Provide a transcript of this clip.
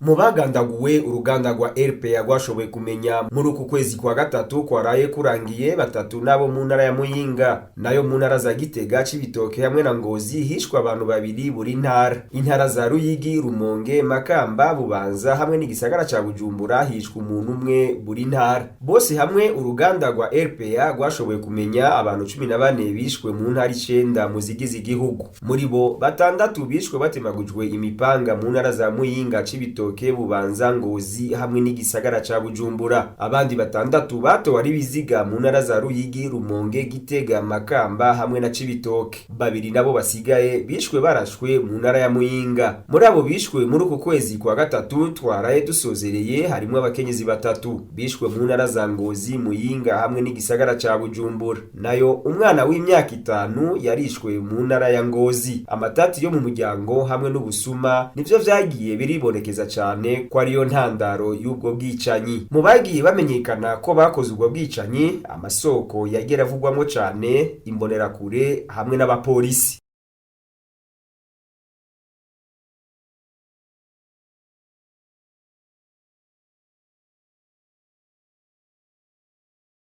Mu bagandaguwe, uruganda rwa RPA rwashoboye kumenya muri uku kwezi kwa gatatu kwaraye kurangiye, batatu nabo mu ntara ya Muyinga. Nayo mu ntara za Gitega, Cibitoke hamwe na Ngozi hishwe abantu babiri buri ntara. Intara za Ruyigi, Rumonge, Makamba, Bubanza hamwe n'igisagara ca Bujumbura hishwe umuntu umwe buri ntara. Bose hamwe, uruganda rwa RPA rwashoboye kumenya abantu 14 bishwe mu ntara 9 mu zigize igihugu. Muri bo, batandatu bishwe batemagujwe imipanga mu ntara za Muyinga, Cibitoke, Bubanza, Ngozi hamwe n'igisagara ca Bujumbura. Abandi batandatu batowe ari ibiziga mu ntara za Ruyigi, Rumonge, Gitega, Makamba hamwe na Cibitoke. Babiri nabo basigaye bishwe barashwe mu ntara ya Muyinga. Muri abo bishwe muri uku kwezi kwa gatatu twaraye dusozereye, harimwo abakenyezi batatu bishwe mu ntara za Ngozi, Muyinga hamwe n'igisagara ca Bujumbura. Nayo umwana w'imyaka 5 yarishwe mu ntara ya Ngozi. Amatati yo mu muryango hamwe n'ubusuma nivyo vyagiye biribonekeza cane ko ariyo ntandaro y'ubwo bwicanyi. Mu bagiye bamenyekana ko bakoze ubwo bwicanyi, amasoko yagiye aravugwamwo cane Imbonerakure hamwe n'abapolisi.